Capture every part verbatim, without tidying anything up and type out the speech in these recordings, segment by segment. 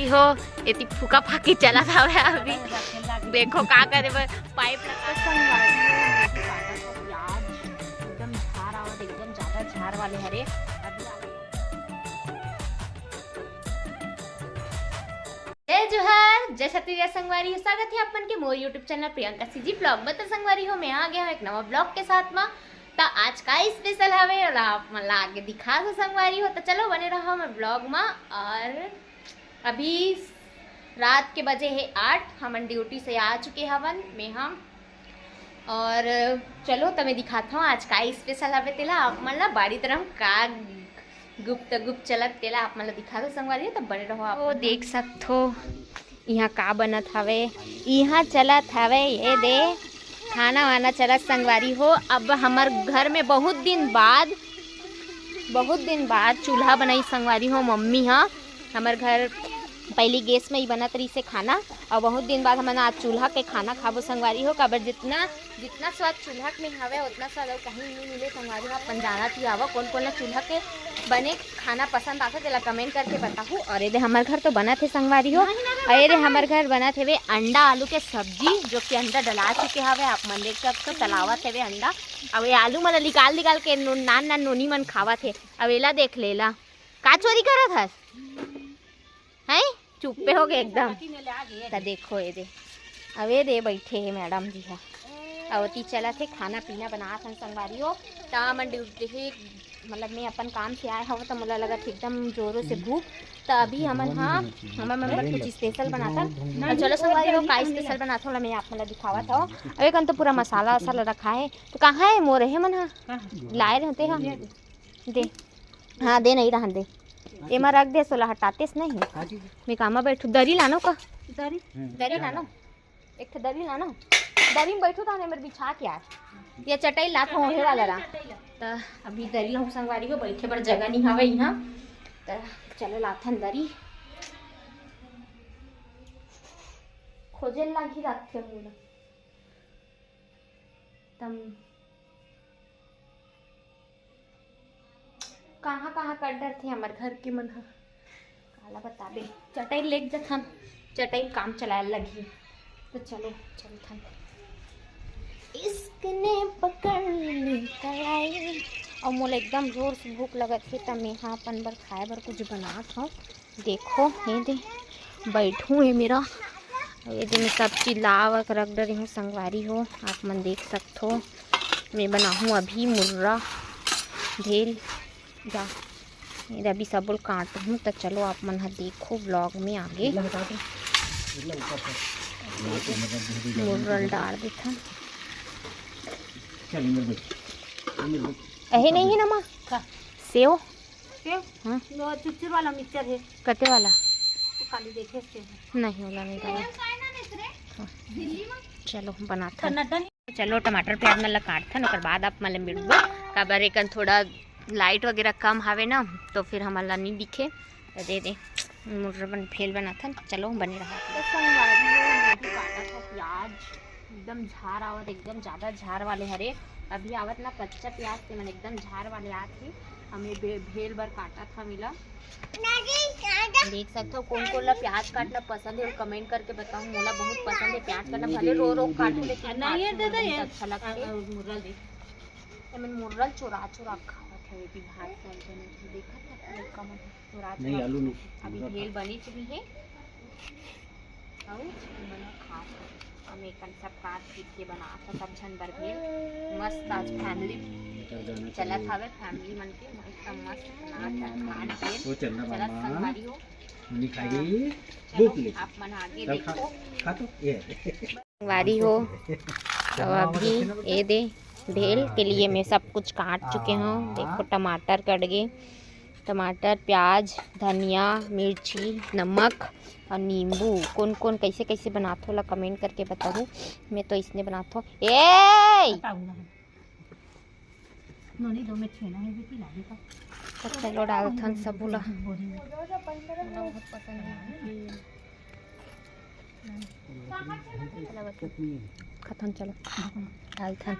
हो, एती फूका फाकी चलत हवे अभी। देखो का करे बर पाइप लगा। संगवारी हो, प्याज एकदम झार आवत, एकदम ज्यादा झार वाले हरे। अभी जय जोहार, जय छत्तीसगढ़ संगवारी हो, स्वागत है आप मन के मोर YouTube channel Priyanka CG blog में। तो संगवारी हो, मैं आ गया हूँ एक नवा ब्लॉग के साथ में। तो आज का स्पेशल हवे, ओला आप मन ला आगे दिखा दो संगवारी हो। तो चलो बने रहो हमर ब्लॉग में। और अभी रात के बजे हे आठ, हमन ड्यूटी से आ चुके हवन, मैं हम। और चलो, त मैं दिखात हूँ आज का स्पेशल हवे तेला आप मन ला। बाड़ी तरफ का गुप्त गुप्त चलत तेला आप मन ला दिखा दो संगवारी हो, तब बने रहो आप। वो देख सकत हो, यहाँ का बनत हवे, यहाँ चलत हवे ये दे खाना वाना चलत संगवारी हो। अब हमर घर में बहुत दिन बाद, बहुत दिन बाद चूल्हा बनाई संगवारी हो मम्मी हा। हमर घर पहली गैस में ही बनत रहिसे खाना, और बहुत दिन बाद हमन आज चूल्हा के खाना खाबो संगवारी हो। काबर जितना, जितना स्वाद चूल्हा में हवे, उतना स्वाद अउ कहीं नहीं मिले संगवारी हो। अपन जानत ही हवा, कौन कौन ला चूल्हा के बने खाना पसंद आथे, तेला कमेंट करके बताहू। और ये दे हमर घर तो बनत हे संगवारी हो, और ये दे हमर घर बनत हेवे अंडा आलू के सब्जी, जो कि अंडा डला चुके हवे, आप मन देख सकते हो, चलावत हेवे अंडा। अब ये आलू मन ला निकाल निकाल के नो-, नान नान नोनी मन खावत हे। अब एला देख ले ला, का चोरी करत हस? हैं? चुप्पे हो गए एकदम। त देखो ये दे, अब ये दे बैठे हे मैडम जी हा। अवती चलत हे, खाना पीना बनात हन संगवारी हो। त हमन ड्यूटी हे, मतलब मैं अपन काम से आए हव, त मोला लगत हे एकदम जोरों से भूख। त अभी हमन हा, हमन मन बर कुछ स्पेशल बनाथन। त चलो संगवारी हो, का स्पेशल बनाथन, ओला मैं आप मन ला दिखावत हव। अब एक तो पूरा मसाला वसाला रखा हे। त कहाँ हे मोर हे मन हा? लाए रहते हा। दे। हाँ, दे नहीं रहन दे। एमा रख दे, सोला हटातेस नहीं। मैं कामा बैठू, दरी लानो का? दरी? दरी लानो। एक ठो दरी लानो। दरी में बैठू त हमर बिछा के यार। ये चटाई लात हो, ओढ़े वाला ला। त अभी दरी लाहूँ संगवारी हो, बैठे बर जगह नहीं हवे इहाँ। त चलो लाथन दरी। खोजे लागही रात के हमला। तम कहाँ कहाँ कर डरथे हमर घर के मन ह, काला बताबे। चटाई लेके जथन, चटाई में काम चलाए लगही। तो चलो चलथन। इश्क ने पकड़ ली कलाई। और मोला एकदम जोर से भूख लगत हे, त मैं हा अपन बर खाए बर कुछ बनात हव। देखो, ये दे, बैठू हे मेरा, ये दे मैं सब चीज लाव के रख डरे हूँ संगवारी हो, आप मन देख सकत हो। मैं बनाहूँ अभी मुर्रा भेल जा। ये दे अभी सबो ल काटहूँ, त चलो आप मन ह देखो ब्लॉग में आगे। मुर्रा ल डाल देथन। अहे नहीं है ना माँ, सेव। सेव? हाँ। वो चुरचुर वाला मिक्सचर है। कते वाला? वो काली देखे से है। नहीं, वाला नहीं डाला। हाँ। चलो, बनाथन। चलो, टमाटर प्याज मन ला काटथन, ओकर बाद आप मन ला मिलबो। काबर एकन थोड़ा लाइट वगैरह कम हावे ना, तो फिर हमन ला नहीं दिखे। तो दे दे, मुर्रा बन भेल बनाथन। चलो, बने रहा। तो संगवारी हो, मैं भी काटा था प्याज। एकदम झार आवत, एकदम ज्यादा झार वाले हरे। अभी आवत ना कच्चा प्याज, ते मन एकदम झार वाले आत हे। हमें बे-, भेल बर काटा था मिला। देख सकते हो, कौन कौन ला प्याज काटना पसंद है, कमेंट करके बताओ। मोला बहुत पसंद है प्याज काटना, भले रो रो काटू, लेकिन नहीं, ये काटू, दे दे, बहुत ये अच्छा लगता है। अ, अ, मुर्रा दे। ये मन मुर्रा चुरा चुरा खावत है, ये भी भात सब जने देखा था, लड़का मन चुरा नहीं, चुरा। आलू नहीं, अभी मुर्रा भेल खा। बनी चुकी है। अउ हमन ह खात हन। हम एकन सब काट पीट के बनात हन, सब झन बर भेल। मस्त आज फैमिली चलत हवे, फैमिली मन के एकदम मस्त बनात हन खान भेल। चलत संगवारी हो। चलो, आप मन आगे देखो। संगवारी हो, तो अभी ये दे भेल के लिए मैं सब कुछ काट चुके हूँ। देखो, टमाटर कट गए, टमाटर, प्याज, धनिया, मिर्ची, नमक और नींबू। कौन कौन कैसे कैसे बनाथो ला कमेंट करके बताओ। मैं तो इसने बनाथो। ए! बताओ ना। नोनी दो में छेना है बेटी, लागे का? तो चलो डालथन सबो ला। बोरी में। बहुत पसंद है। खथन चलो। डालथन।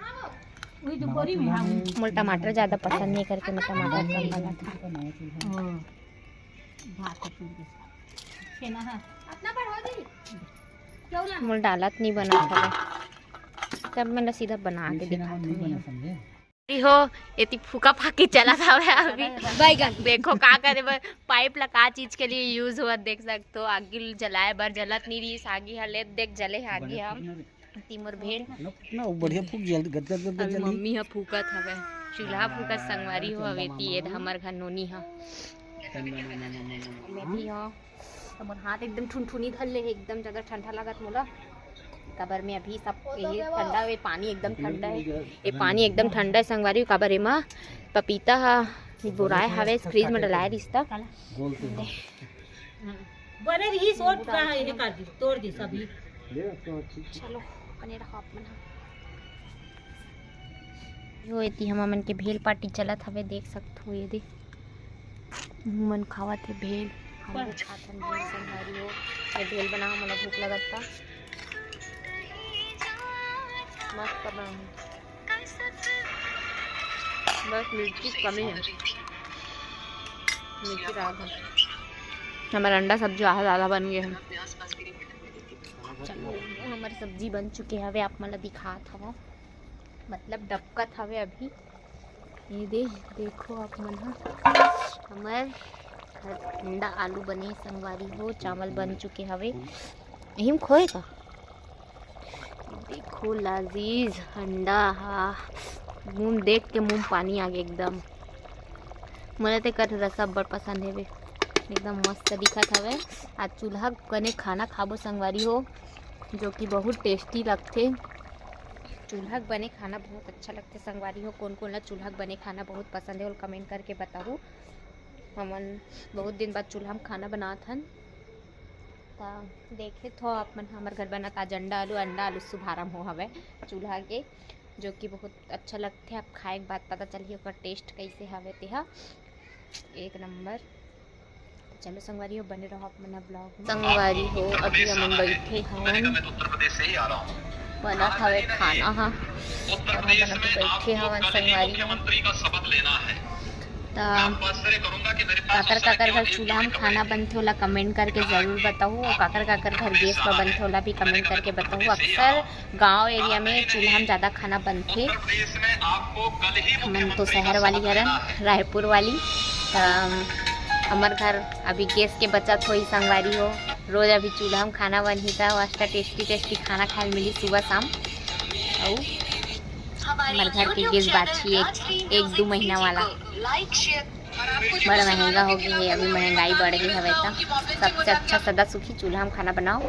वही तो बोरी में हम। मोला टमाटर ज्यादा पसंद नहीं करके मैं टमाटर कम डालथन। ओ, भात के साथ। अतना बड़ हो गई। क्यों ना? मोला डालत नहीं बना हवे, तब मैं सीधा बना के दिखात हूँ। हो, एती फूका फाकी चलत हवे अभी। बैगन। देखो का करे बर पाइप ला का चीज के लिए यूज होवत, देख सकत हो। आगी जलाए बर जलत नहीं रहिस, आगी ह लेत देख जले आगी हम। ती मोर भेल। ना, ना, वो बढ़िया फूक जल्दी, गद, गद, गद, गद अभी जल्दी। मम्मी ह फूकत हवे, चूल्हा फूकत संगवारी हो। अबे ती एद हमर घर नोनी ह। मैं भी हो। तो मोर हाथ एकदम ठुनठुनी धर ले हे, एकदम ज्यादा ठंडा लागत मोला। काबर में अभी सब ये ठंडा हे, पानी एकदम ठंडा हे, ये पानी एकदम ठंडा हे संगवारी हो। काबर एमा पपीता ह बोराए हवे, फ्रिज में डलाए रिहिस त। बने रही, सोच रहा है, ये कर दी, तोड़ दी सभी। चलो, बने रहो आप मन ह। यो एती हमर मन के भेल पार्टी चलत हवे, देख सकत हो। ये दे, मन खावत हे भेल, हम लोग खात हन भेल संगवारी हो। ये भेल बनाओ, मोला भूख लगत बा। मस्त बना है। बस मिर्ची कमी है, मिर्ची डाल दो। हमर अंडा सब्जी आहा ज्यादा बन गए हैं। चलो, हमर सब्जी बन चुके हवे, आप मन ला दिखात हवं, मतलब डबकत हवे अभी। ये दे, देखो आप मन ह, हमर अंडा आलू बने संगवारी हो, चावल बन चुके हवे। एहिम खोए का? देखो लाजीज, अंडा हा, मुंह देख के मुंह पानी आ गया एकदम। मोला ते कर रसा बड़ पसंद हेवे, एकदम मस्त दिखत हवे। आज चूल्हा बने खाना खाबो संगवारी हो, जो कि बहुत टेस्टी लगथे। चूल्हा के बने खाना बहुत अच्छा लगथे संगवारी हो। कोन कोन ला चूल्हा के बने खाना बहुत पसंद हे, ओला कमेंट करके बताहू। हमन बहुत दिन बाद चूल्हा में खाना बनात हन, त देखे थो आप मन, हमर घर बनत आज अंडा आलू, अंडा आलू शुभारंभ हो हवे चूल्हा के, जो कि बहुत अच्छा लगथे। आप खाए के बाद पता चलही ओकर टेस्ट कैसे हवे तेहा, एक नंबर। चलो संगवारी हो, बने रहो आप मन ब्लॉग में। संगवारी हो, अभी हमन बैठे हवन, बनत हवे खाना हा, और हमन अभी बैठे हवन संगवारी हो। त काकर काकर घर चूल्हा में खाना बनथे, ओला कमेंट करके जरूर बताहू, और काकर काकर घर गैस पर बनथे, ओला भी कमेंट करके बताहू। अक्सर गांव एरिया में चूल्हा में ज्यादा खाना बनथे। हमन तो शहर वाली हरन, रायपुर वाली। त हमर घर अभी गैस के बचत होई संगवारी हो। रोज अभी चूल्हा में खाना बनही त मस्त टेस्टी टेस्टी खाना खाए मिली सुबह शाम। अउ हमर घर के गैस बाची एक, एक दू महीना वाला। बड़ा महंगा हो गया है, अभी महंगाई बढ़ गई हवे त सबसे अच्छा सदा सुखी चूल्हा में खाना बनाओ।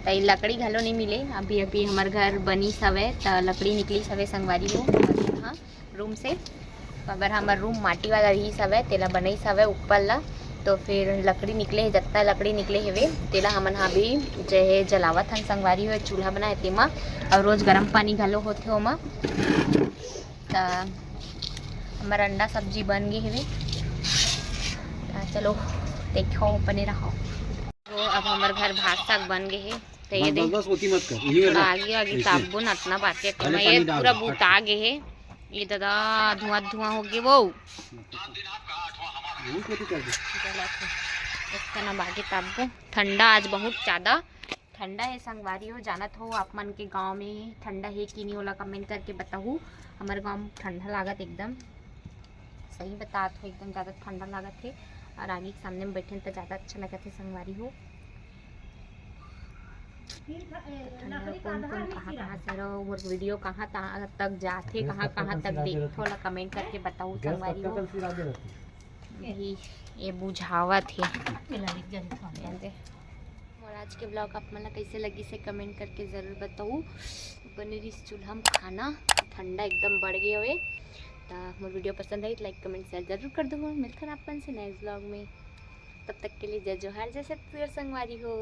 त ई लकड़ी घलो नहीं मिले, अभी अभी हमर घर बनी सवे त लकड़ी निकली सवे संगवारी हो। हाँ, रूम से, अगर हमर रूम माटी वाला रही सवे, तेला बनई सवे ऊपर ला, तो फिर लकड़ी निकले हे, जतना लकड़ी निकले हेवे तेला हमन हा भी जे हे जलावत हन संगवारी हो, चूल्हा बनाए तेमा, और रोज गरम पानी घलो होथे ओमा। त हमर अंडा सब्जी बन गे हेवे। त चलो देखो, बने रहो। तो अब हमर घर भात साग बन गे हे। त ये बस, दे बस, बस, ओती मत कर, यही थोड़ा रख। आगे आगे ऐसे। तापबो न, अतना बाकी है। अरे, मैं ये पानी डाल पूरा दो, फट बुता से। गे हे। ये दादा धुआं धुआं हो गे वो। वो कथी कर दे? गलत है। इतना बाकी तापबो। ठंडा आज बहुत ज्यादा ठंडा है संगवारी हो, जानत हो आप मन के गांव में ठंडा है कि नहीं, ओला कमेंट करके बताहू। हमर गांव में ठंडा लागत एकदम, सही बतात हो, एकदम ज्यादा ठंडा लागत है। और आगी के सामने में बैठे त ज्यादा अच्छा लगत है संगवारी हो। ठंडा कौन कौन कहाँ कहाँ से रहो, मोर वीडियो कहाँ तहाँ तक जाथे, कहाँ कहाँ तक देखथो, ओला कमेंट करके बताहू संगवारी हो। अभी ये बुझावत है। मोर आज के ब्लॉग आप मन ला कैसे लगिस हे, कमेंट करके जरूर बताऊ। बने रहिस चूल्हा में खाना, ठंडा एकदम बढ़ गए हवे। त मोर वीडियो पसंद आई त लाइक, कमेंट, शेयर जरूर कर दो। मिलथन आप मन से नेक्स्ट ब्लॉग में, तब तक के लिए जय जोहार, जय छत्तीसगढ़ संगवारी हो।